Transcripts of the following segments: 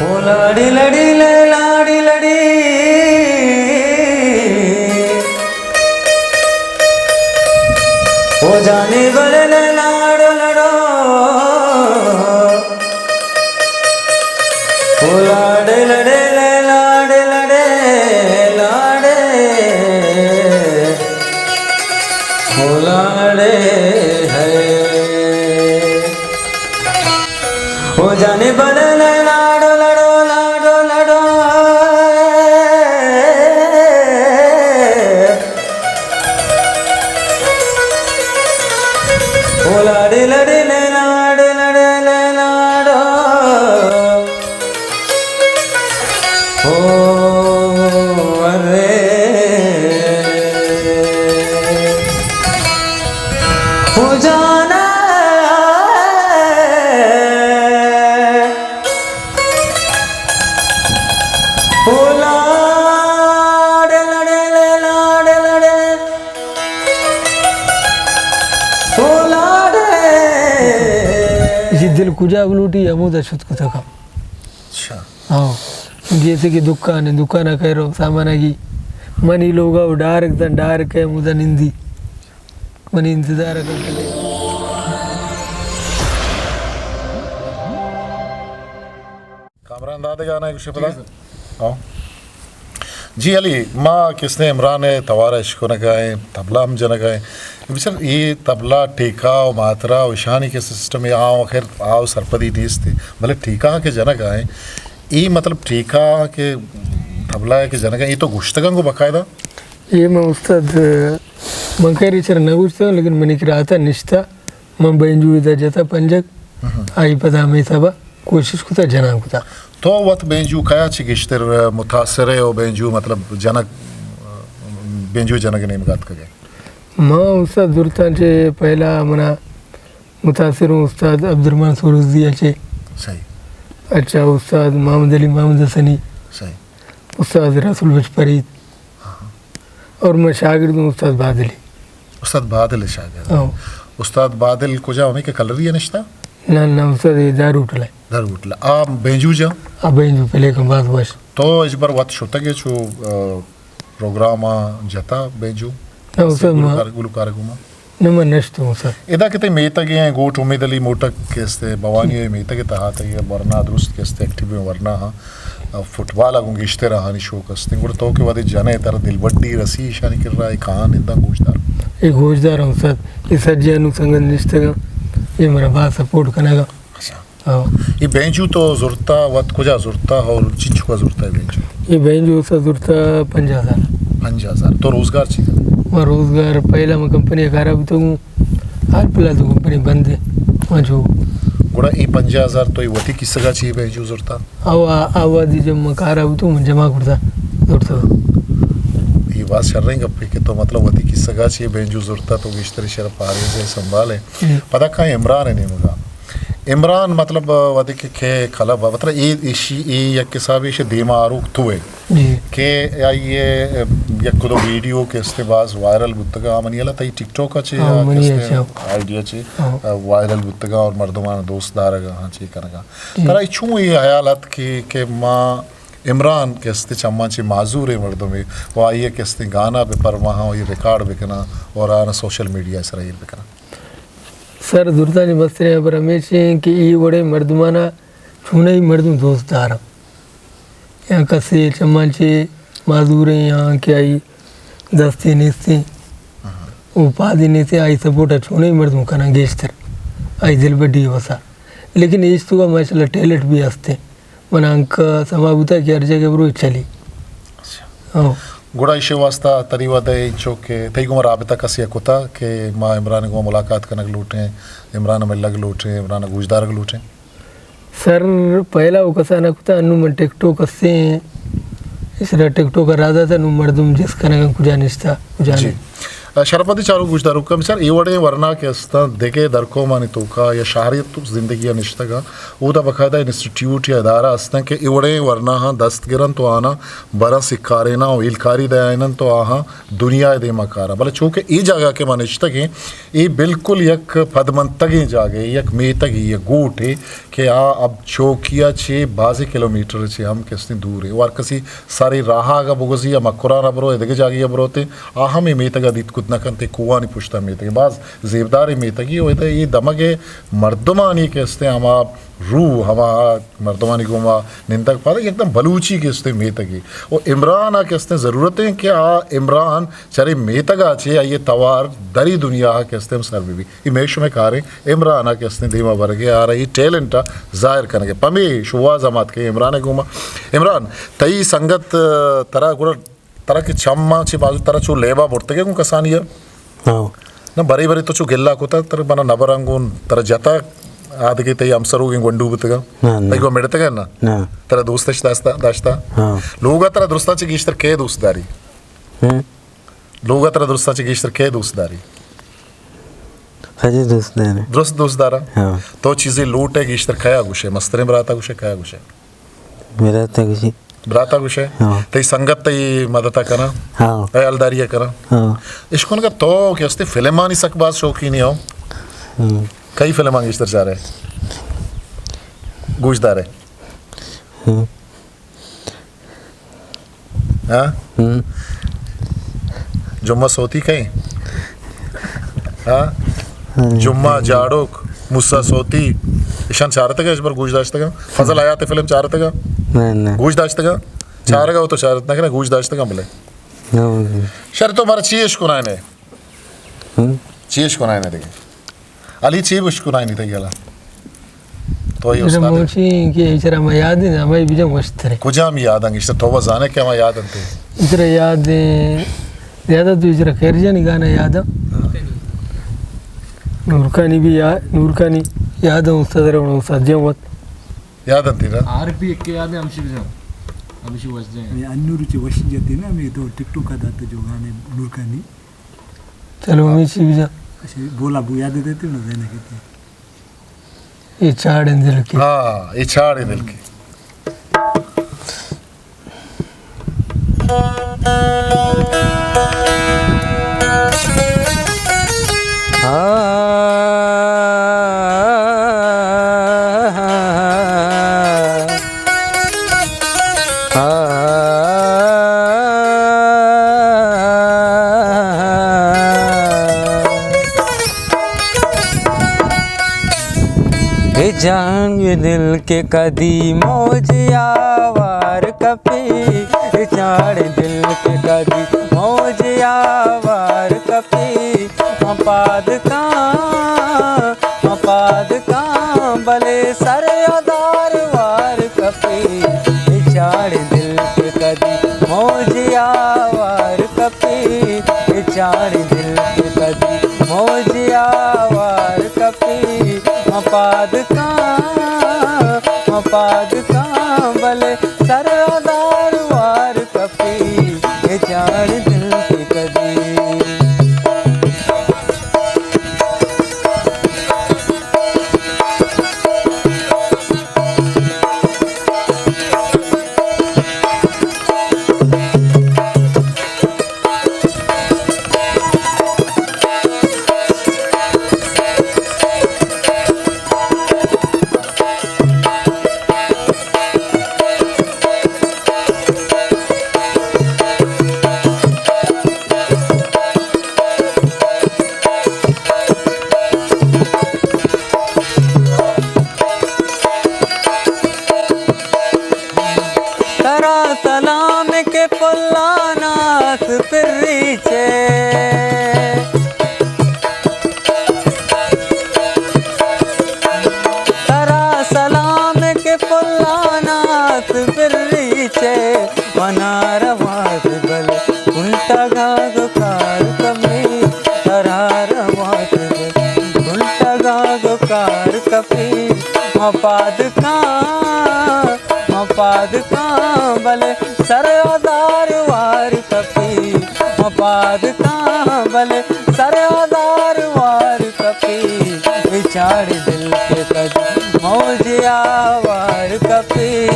او لاڑی لڑی لے لاڑی لڑی، او جانی بڑے لے لاڑو لڑو، او لاڑے لڑے لے لاڑے لڑے لاڑے، او لاڑے ہے۔ او جانے بڑے لے لاڑو لڑو لاڑو لڑو۔ او لاڑے لڑے لے لاڑے لڑے لے لاڑو۔ او ارے۔ او جانا۔ او لاڑے لڑے لے لاڑے لڑے۔ او لاڑے۔ جی دل کجا بلوٹی ہمودا شت کتگ۔ اچھا۔ ہاں۔ جیسے کہ دکان ہے، دکان ءَ کئے رو سامان آگی۔ منی لوگا او ڈائریکٹ دن ڈائریکٹ ہے ہمودا نندی۔ منی انتظار ءَ کنت۔ کامران دادگانا گوشے پدا؟ جی سر۔ ہاں۔ جی علی، ما کستے عمران ءِ توار ءَ اشکنگ ءَ ایں، تبلہ ہم جنگ ءَ ایں۔ بچار، اے تبلہ ٹیکہ و ماترا و اشانی کہ سسٹم اے آ و خیر آ و سرپدی نیست، بلے ٹیکہ کہ جنگ ءَ ایں، اے مطلب ٹیکہ کہ تبلہ کہ جنگ ءَ ایں، اے تو گوشتگاں گو باقاعدہ؟ اے من استاد، من خیر چر نہ گوشتگاں، لیکن منی کرا آتا نشتہ۔ من بینجو ادا جتا پنجگ، آئی پدا ہمے حسابا کوشش کتا، جنان کتا۔ تو وت بینجو کیا چی گیشتر متاثر ہے و بینجو مطلب جنگ، بینجو جنگ نیمگا اتکگ ہے؟ ما استاد زرتاں چے پہلا منا متاثر ہوں استاد عبدالرحمن سوروزی چے۔ صحیح۔ اچھا، استاد محمد علی محمد حسنی۔ صحیح۔ استاد رسول بخش فرید۔ اور من شاگرد ہوں استاد بادل۔ استاد بادل شاگرد۔ ہاں۔ استاد بادل کجا ہمیں کہ کلری نشتا؟ نہ، نہ، استاد اے دار ہوٹل ہے۔ دار ہوٹل۔ آ بینجو جا؟ آ بینجو پلے کم باز وش۔ تو اجبر وت شتگ ہے چو، آ، پروگرام آ جتا بینجو؟ نہ، استاد ما گلوکار، گلوکار گوما؟ نہ، من نشتوں سر۔ ادا کہ تئی میتگ ایں، گوٹ امید علی موٹک کہ استے، بھوانی ءِ میتگ ءِ تہا تئی ورنا درست کہ استے، ایکٹیو ورنا ہاں، فٹبال ءَ گوں گیشتر آہانی شوق استے۔ گڑا تو کہ وہدے جنئے ترا دلبڈی رسی ایشانی کرا، اے کہاں ننداں گوشدار؟ اے گوشدار ہوں سر، اے سجے انو سنگت نشتگاں، اے منا باز سپورٹ کنگا۔ اچھا۔ ہاں۔ اے بینجو تو زرتا، وت کجا زرتا اور چنچکا زرتا اے بینجو؟ اے بینجو سا زرتا پنجاہ ہزار۔ پنجاہ ہزار۔ تو روزگار چی کنئے؟ ما روزگار پہلا ما کمپنی کارا بوتگوں، حال فی الحال تو کمپنی بند ہے۔ ما جو گڑا اے پنجاہ ہزار تو اے وتی کیسگا چی بینجو زرتا؟ او آ-، آوازی جب ما کارا بوتوں، من جمع کرتا، زرتا۔ اے باز شریں گپے کہ تو مطلب وتی کیسگا چی بینجو زرتا، تو گیشتر شر پاریز ہے، سنبھال ہے۔ ہم۔ پدا کائیں عمران ءِ نیمگا۔ عمران مطلب وہدے کہ، کہ کلب ءَ، مطلب اے، ایشی، اے یک حسابے ایشی دیما آروک تو ہے۔ جی۔ کہ آئی ءِ یک دو ویڈیو کہ استے باز وائرل بوتگا، آ منی اللہ تئی ٹک ٹاک ءَ چے، ہاں، آ منی کہ استے اچھا۔ آئیڈیا چے، ہاں۔ آ، وائرل بوتگا اور مردمان دوست دارگا، ہاں، چے کنگا۔ جی۔ ترا اے چون اے حیال ات کہ، کہ ما عمران کہ استے چماں چے معذور مردمے و آئی ءِ کہ استے گانا بہ پرماہاں و اے ریکارڈ بکناں اور آنا سوشل میڈیا ءِ سرا ایر بکناں؟ سر، زرتانی مستریں ہبر ہمیش ایں کہ اے وڑیں مردمانا چونائی مردم دوست داراں۔ یا کسے چماں چے معذوریں یا کہ آئی دستے نیستیں، او پادے نیستیں، آئی سپورٹ ءَ چونائی مردم کناں گیشتر۔ آئی دلبڈی وسا۔ لیکن ایش تو ماشاءاللہ ٹیلنٹ بھی ہستیں۔ من انکا سما بوتا کہ ہر جگہ برو چلی۔ اچھا۔ ہاں۔ گڑا ایشی واسطہ تری وعدہ انچو کہ تئی گوما رابطہ کسے کتا کہ ما عمران گوما ملاقات کنگ لوٹیں، عمران ملگ لوٹیں، عمران گوشدارگ لوٹیں؟ سر، پہلا او کسا نہ کتا، انو من ٹک ٹاک اسے، اس طرح ٹک ٹاک راہ داتا، نو مردم جس کنگا کجا نشتا، کجا جی۔ نہیں۔ شرپمندیں چاروک گوشداروکاں، بچار اے وڑیں ورنا کہ استاں، دگہ درکومانی توکا یا شہریت زندگی ءَ نشتگاں، اودا باقاعدہ انسٹیٹیوٹ یا ادارہ استاں کہ اے وڑیں ورناہاں دست گرنت و آناں براں سکاریناں و ہیلکاری دیائیننت و آہاں دنیا ءِ دیما کاراں۔ بلے چوکہ اے جاگہ کہ ما نشتگیں، اے بالکل یک پدمنتگیں جاگہے، یک میتگے، یک گوٹے کہ آ اب چوکی ءَ چہ بازیں کلومیٹر چہ ہم کہ استیں دور ایں۔ و ہر کسی ساری راہ ءَ اگاں بگوزی یا مکران ءَ برو یا دگہ جاگہے ءَ بروت، آ ہم اے میتگ ءَ دیت کت نہ کنت، اے کوہانی پشت ءَ میتگ ایں۔ باز زیبداریں میتگے و ادا اے دمگ ءِ مردمانی کہ استیں ہما روح، ہما مردمانی گوما نندگ پاد یکدم بلوچی کہ استیں میتگے۔ و عمران ءَ کہ استیں ضرورت ایں کہ آ عمران چرے میتگ ءَ چہ آئی ءِ توار دری دنیا ءَ کہ استیں ہم سر بہ بی۔ اے مئے شمئے کاریں عمران ءَ کہ استیں دیما برگے، آرا اے ٹیلنٹ ءَ ظاہر کنگے۔ پمے شوہاز ءَ ما اتکیں عمران ءِ گوما۔ عمران، تئی سنگت، ترا گڑا، ترا کہ چم ءَ چہ بازو ترا چو لیب ءَ برتگے گوں کسانی ءَ؟ ہاں۔ نہ، برے برے تو چو گلہ کتا، ترا منا نبراں گوں ترا جتا، آدگے تئی ہمسروگیں گونڈو بوتگا؟ نہ، نہ۔ تئی گوں مڑتگا نہ؟ نہ۔ ترا دوستش داشتا، داشتا؟ ہاں۔ لوگ ءَ ترا درستاں چہ گیشتر کئے دوست داری؟ ہم۔ لوگ ءَ ترا درستاں چہ گیشتر کئے دوست داری؟ اجے دوست دارے۔ درست دوست دارا؟ ہاں۔ تو چیزے لوٹ ئے گیشتر کیا گوشے؟ مستریں براتا گوشے، کیا گوشے؟ براتا گوشی۔ براتا گوشے؟ ہاں۔ تئی سنگت تئی مدتا کناں؟ ہاں۔ تئی حالداریا کناں؟ ہاں۔ اشکنگا تو کہ استے فلمانی سک باز شوقینی ہو؟ ہم۔ کئی فلمان گیشتر چارے؟ گوش دارے؟ ہم۔ ہاں؟ ہم۔ جمعہ سوتی کئے؟ ہاں؟ ہاں۔ جمعہ، جاڑوک، موسی سوتی، اشان چارتگا، اش بر گوش داشتگا؟ فضل حیات فلم چارتگا؟ نہ، نہ۔ گوش داشتگا؟ چارگا ہو تو چارت نہ کنا، گوش داشتگا بلے۔ نہ، نہ۔ شر تو مارا چی اشکنائنے؟ ہم؟ چی اشکنائنے دیگہ؟ علی چی بشکنائنی تئی گلا؟ تو اے استاد موچی کہ چرا ما یاد نہیں، ہمیں بجا مشترے۔ کجام یاد انگشتر؟ تو وہ زانے کہ ہمیں یاد انتے؟ چرا یاد ہے، زیادہ تو چرا خیر جانی گانا یاد ہے۔ ہاں۔ نورکانی بھی یاد، نورکانی یاد ہے، استاد رونا، استاد جمت۔ یاد انتے نا؟ آر پی ایک کے یاد ہے، ہمشی بجا۔ ہمشی وش جائیں۔ یہ انور چی وش جاتے نا، میں تو ٹک ٹاک کا داتا جو گانے نورکانی۔ چلو، ہمشی بجا۔ اچھا، بولا بو یاد دیتے نا، زینا کہتے ہیں۔ اے چاڑیں دل کے۔ ہاں، اے چاڑیں دل کے۔ اے جان دل کے کدی موج آوار کپی، اے جان دل کے کدی موج آوار کپی، ہم پاد کاں، ہم پاد کاں، بلے سر ادار وار کپی، اے جان دل کے کدی موج آوار کپی، اے جان دل کے کدی موج آوار کپی، ہم پاد کاں، ہم پاد کاں، بلے سر ادار وار کپی، اے جان دل کے کدی۔ ترا سلام کے پلانات پریچے، ترا سلام کے پلانات پریچے، منا روات بل کنٹگا گو کار کپی، ترا روات بل کنٹگا گو کار کپی، ہم پاد کاں، ہم پاد کاں، بلے سر ادار وار کپی، ہم پاد کاں، بلے سر ادار وار کپی، اے چاڑ دل کے کدی موج آوار کپی۔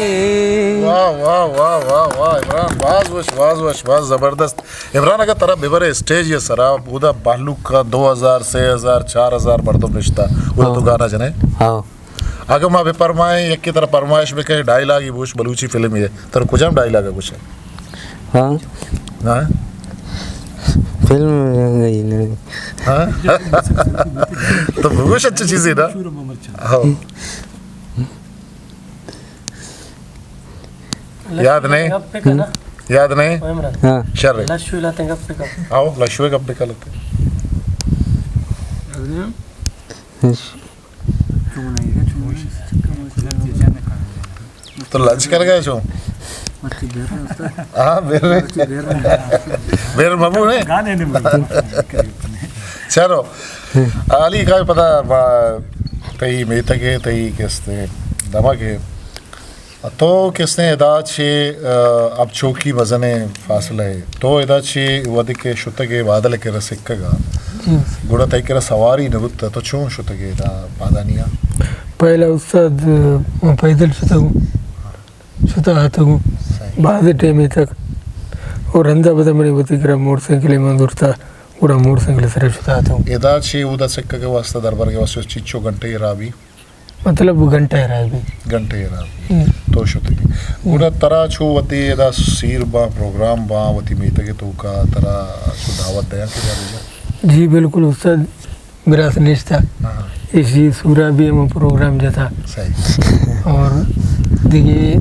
واہ، واہ، واہ، واہ، واہ، عمران، باز وش، باز وش، باز زبردست۔ عمران، اگاں ترا ببرے اسٹیج ءِ سرا، اودا بہلوک ءَ دو ہزار، سے ہزار، چار ہزار مردم نشتہ، اودا تو ہاں۔ گانا جنے؟ ہاں۔ اگہ ما بہ پرمائیں، یکے ترا پرمائش بہ کئے، ڈائیلاگے بوش، بلوچی فلمے، ترا کجام ڈائیلاگ گوشے؟ ہاں۔ ہاں؟ فلم گئی نہیں۔ ہاں؟ تو بگوش اچھی چیزے نا۔ ہاں۔ یاد نہیں؟ گپ پہ کنا۔ یاد نہیں؟ ہاں۔ شر۔ لشو لاتے گپ پہ کنا۔ آؤ، لشو گپ پہ کنا۔ تو لنچ کر گئے چو؟ ہاں، بیر۔ بیر مبو نے؟ چلو۔ علی کا پتا، تئی میتگے، تئی کستے دمگے۔ تو کستے ادا چے، اب چوکی مزنیں فاصلہ ہے۔ تو ادا چے ودی کے شتگے بادل کے رسکگا۔ گڑا تئی کرا سواری نہ بوتا، تو چون شتگے ادا پادانیا؟ پہلا استاد، من پیدل شتگوں، شتا آتگوں، باز ٹیمے تک۔ اور رندا بدا منی وتی کرا موٹر سائیکل من زرتا، گڑا موٹر سائیکل سرا شتا آتگوں۔ ادا چے اودا سکگے واسطہ دربر کے واسطہ چیچو گھنٹے رابی؟ مطلب گھنٹہ رابی۔ گھنٹہ رابی۔ تو شتگے۔ گڑا ترا چو وتی ادا سیر باں، پروگرام باں، وتی میتگے توکا ترا چو دعوت دیاں کہ جا بجا؟ جی بالکل استاد، براس نشتا۔ ہاں۔ ایشی سورا بھی ہم پروگرام جتا۔ صحیح۔ اور دیگه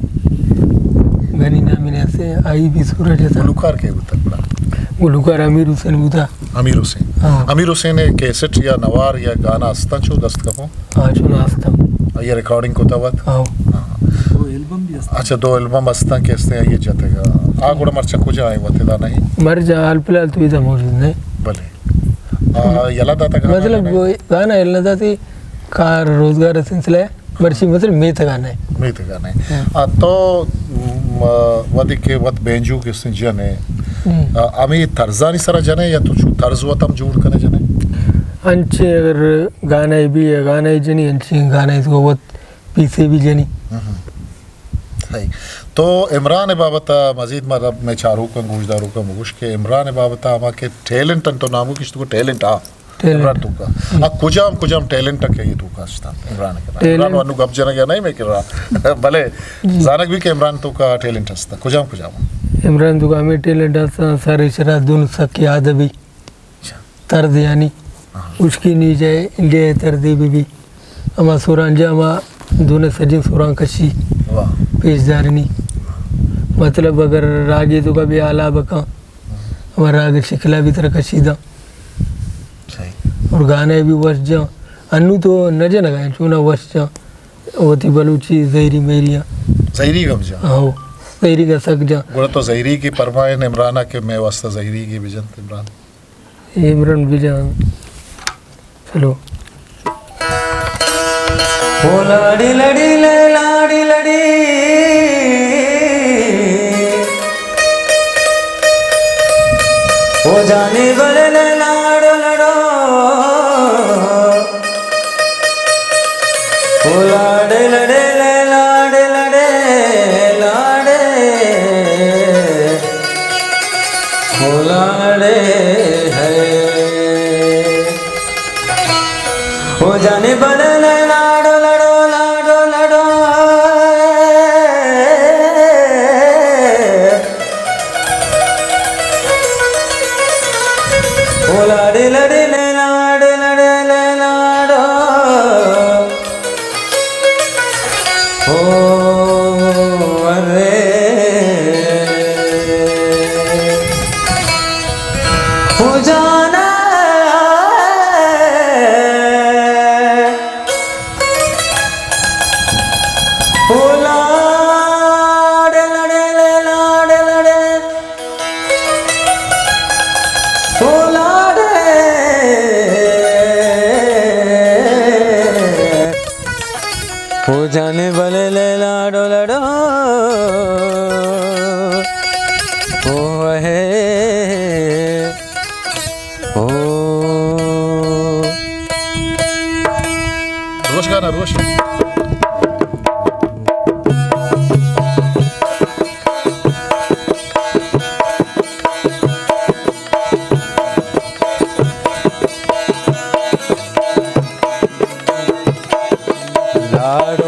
گنی نامی نے سے آئی بھی سورا جتا۔ گلوکار کے بوتا پڑا؟ گلوکار امیر حسین بوتا۔ امیر حسین۔ ہاں۔ امیر حسین کیسٹ یا نوار یا گانا استا چو دست کپو؟ ہاں، چون آستم۔ آئی ریکارڈنگ کتا وت؟ ہاں۔ ہاں۔ دو البم بھی است۔ اچھا، دو البم استاں کہ استیں آئی جتگا۔ آ گڑا مرچا کجا آئے وت ادا نہیں؟ مرچا حال فی الحال تو ادا موجود نہیں۔ بلے۔ آ، یلا داتا گانا مطلب نہیں؟ گانا یلا داتی کار روزگار سلسلہ ہے۔ مرچی مطلب میتگا نہیں۔ میتگا نہیں۔ ہاں۔ آ، تو، م، ودی کہ وت بینجو کہ استیں جنے۔ ہم۔ آ، ہمیں طرزانی سرا جنے یا تو چو طرز وت ہم جوڑ کنے جنے؟ انچیں اگر گانا بھی ہے، گانا جنی، انچیں گانا تو وت پیسے بھی جنی۔ ہم۔ صحیح۔ تو عمران بابت مزید ما رب میں چاروکاں گوشداروکاں مگوش کہ عمران بابت ہما کہ ٹیلنٹ انت، تو نامو کش تو ٹیلنٹ آ ٹیلنٹ۔ عمران توکا۔ ہم۔ آ کجام کجام ٹیلنٹ کہ یہ توکا استا عمران کے؟ ٹیلنٹ۔ عمران وانو گپ جنگ یا نہیں میں کرا۔ بلے جی۔ زانگ بھی کہ عمران توکا ٹیلنٹ استا۔ کجام کجام؟ عمران توکا ہمیں ٹیلنٹ استا، سارے شرا دون سکی آدبی۔ اچھا۔ طرز یعنی ہاں۔ اس کی نیچے گئے طرز بھی بھی۔ ہما سوران جا ہما دونوں سجن سوران کشی واہ۔ پیش دارنی۔ مطلب اگر راگے توکا بھی آلابکاں، ہما راگ شکلا بھی تر کشی دا۔ صحیح۔ اور گانے بھی وش جا۔ انو تو نہ جنگا ہیں، چونا وش جا۔ وتی بلوچی زہری میریاں۔ زہری گپ جا۔ ہاں، زہری گا سک جا۔ گڑا تو زہری کی پرمائن عمرانا کہ میں واسطہ زہری کی بجنت عمران۔ عمران بجان۔ چلو۔ او لاڑی لڑی لے لاڑی لڑی۔ او جانے بل لے لاڑو لڑو۔ او لاڑے لڑے لے لاڑے لڑے لاڑے۔ او لاڑے ہے۔ او جانے بل لے لاڑو لڑو لاڑو لڑو۔ او لاڑے لڑے لے لاڑے لڑے لے لاڑو۔ او ارے۔ او جانا۔ او لاڑے لڑے لے لاڑے لڑے۔ او لاڑے۔ او جانے بلے لے لاڑو لڑو۔ او ہے۔ او۔ روش گانا، روش۔ لاڑ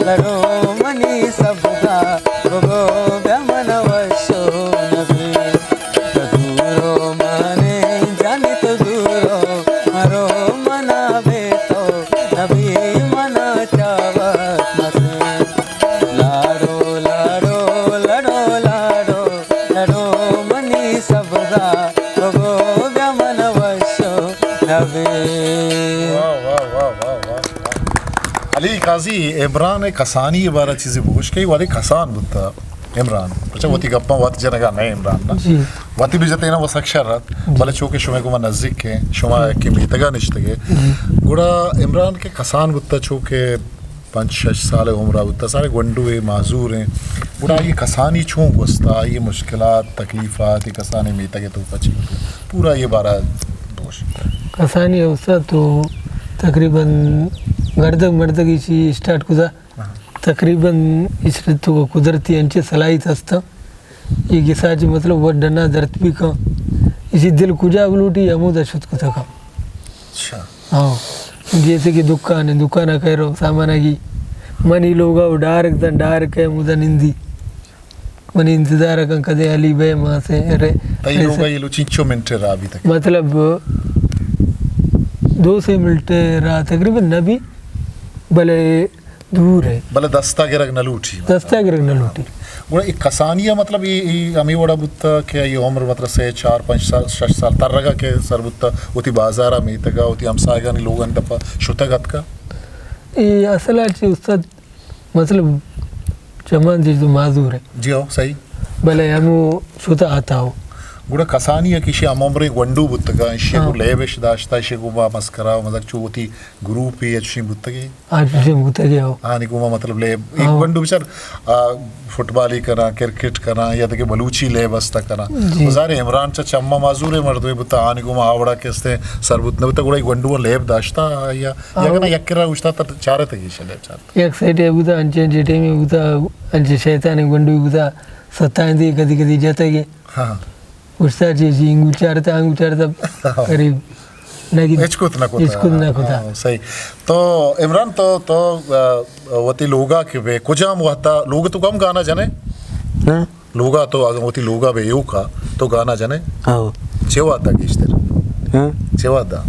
لڑو منی سبزا، بگو بیا من وشو نبی۔ تو دورو مانے جانی تو دورو، مرو منا بے تو نبی منا چاوت مکن۔ لاڑو، لاڑو، لڑو، لاڑو، لڑو منی سبزا، بگو بیا من وشو نبی۔ واہ، واہ، واہ، واہ، واہ، واہ۔ علی قاضی، عمران ءِ کسانی ءِ بارہ چیزے بگوش کہ وھدے کسان بوتا عمران۔ اچھا، وتی گپاں وت جنگا نہ عمران نا۔ جی۔ وتی بجتینا و سک شر ات، جی۔ بلے چونکہ شمئے گوما نزیک ایں، شما کہ میتگا نشتگے۔ جی۔ گڑا عمران کہ کسان بوتا، چونکہ پنچ شش سال عمرا بوتا، سارے گونڈو ایں، معذور ایں۔ گڑا آئی کسانی چون گوستا، آئی مشکلات، تکلیفات، کسانی میتگ تو پچی، پورا اے بارہ بگوش۔ کسانی اوستا تو تقریباً گردگ مردگ ایشی اسٹارٹ کتا۔ ہاں۔ تقریباً ایشی تو قدرتی انچیں صلاحیت ہستا۔ اے گسا چہ مطلب وت ڈنا درت بہ کن۔ ایشی دل کجا بلوٹی ہمودا شت کتگ۔ اچھا۔ ہاں۔ جیسے کہ دکان ایں، دکانا کئے رو سامانا گی۔ منی لوگا و ڈائریکٹ دن ڈائریکٹ ہمودا نندی۔ منی انتظار کن کدے علی بے ما سے، ارے، تئی ایسے۔ لوگا ایلو چنچو منٹ راہ بیتگ؟ مطلب دو سے منٹ راہ تقریباً نہ بی، بلے دور ایں۔ بلے دستا گرگ نہ لوٹی، مطلب۔ دستا گرگ نہ لوٹی۔ گڑا اے کسانی ءَ مطلب اے، اے ہمے وڑا بوتا کہ اے عمر مطلب سے، چار، پنچ سال، شش سال ترگا کہ سر بوتا، وتی بازارا میتگا، وتی ہمساہگانی لوگانی دپا شتگ اتکا؟ اے اصل ءَ چہ استاد مطلب چمان چہ تو معذور ایں۔ جی ہو، صحیح۔ بلے ہمو شتا آتا ہو۔ گڑا کسانی ءَ کہ ایشی ہم عمریں گونڈو بوتگا، ایشی ہاں۔ گوں لیب اش داشتا، ایشی گوما مسکرا و مزاک چو وتی گروپے یا چشیں بوتگے؟ آ چشیں بوتگے ہو۔ آنی گوما مطلب لیب، اے ہاں۔ گونڈو بچار، آ، فٹبالی کناں، کرکٹ کناں، یا دگہ بلوچی لیب استا کناں۔ جی۔ و ظاہر ایں عمران چہ چما معذوریں مردمے بوتا، آنی گوما آ وڑا کہ استیں سر بوت نہ بوتا، گڑا اے گونڈو لیب داشتا یا، یا ہاں۔ کنا یک کرا اوشتا تر چارتگی شلے چارت۔ یک سیٹے بوتا، انچیں انچیں ٹیمے بوتا، انچیں شیطانیں گونڈوے بوتا، ستائیں دی کدی کدی جتگے۔ ہاں۔ استاد جی، جی، انگو چارتا، انگو چارتا، قریب نگی۔ ہچ کت نہ کتا۔ ہچ کت نہ کتا۔ ہاں، صحیح۔ تو عمران، تو، تو، آ، وتی لوگا کہ بے، کجام وقتا لوگ تو کم گانا جنے؟ ہاں۔ لوگا تو، اگاں وتی لوگا بے ایوکا، تو گانا جنے؟ آو۔ چے وہدا گیشتر؟ ہاں؟ چے وہدا؟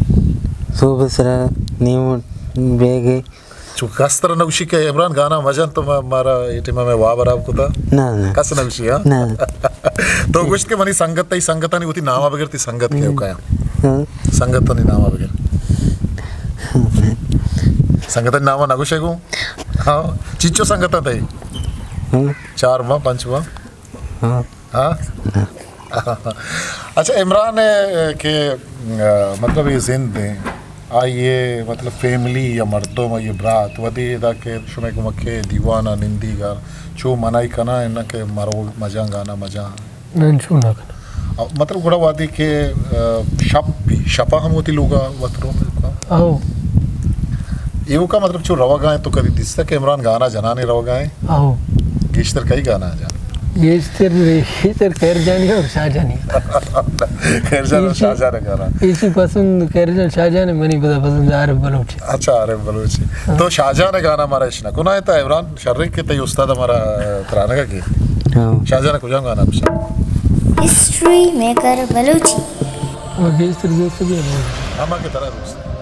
صبح سرا نیم بیگے۔ چو کس ترا نگوشی کہ عمران گانا مجن تو ما-، مارا اے ٹیما میں واب حراب کتا؟ نہ، نہ۔ کس نگوشی، ہاں؟ نہ۔ تو گوشت کہ منی سنگت، تئی سنگتانی وتی ناما بگر، تئی سنگت کے ہو کایا؟ ہاں۔ سنگتانی ناما بگر۔ سنگتانی ناما نگوشے گو؟ ہاں۔ چیچو سنگتا تئی؟ ہاں۔ چار ماہ، پنچ ماہ؟ ہاں۔ ہاں؟ ہاں۔ اچھا، عمران ءِ کہ، آ، مطلب، اے زند ایں، آئی ءِ، مطلب، فیملی یا مردم، آئی ءِ برات، وھدے ادا کہ شمئے گوما کہ دیوان ءَ نندیگ ءَ، چو منعی کناں اناں کہ مرو مجاں، گانا مجاں؟ نہ، انچو نہ کناں۔ آ، مطلب، گڑا وھدے کہ، آ، شپ بی، شپ ءَ ہم وتی لوگ ءَ وت رو؟ او۔ ایوکا، مطلب، چو روگ ءَ ایں، تو کدی دیستہ کہ عمران گانا جنانے روگ ءَ ایں؟ او۔ گیشتر کئی گانا جان؟ گیشتر، گیشتر خیر جانی اور شاہ جانی۔ خیر جان اور ایشی، شاہ جان گانا۔ ایشی پسند خیر جان، شاہ جان، منی پدا پسند عارف بلوچ۔ اچھا، عارف بلوچ۔ ہاں۔ تو شاہ جان گانا مارا اشنا کنا ہے تا عمران؟ شریں کہ تئی استاد ہمارا ترانگا کے۔ ہاں۔ شاہ جان کجام گانا بشا؟ ہسٹری میکر بلوچی۔ اور گیشتر دوست بھی ہے۔ ہما کے طرح دوست۔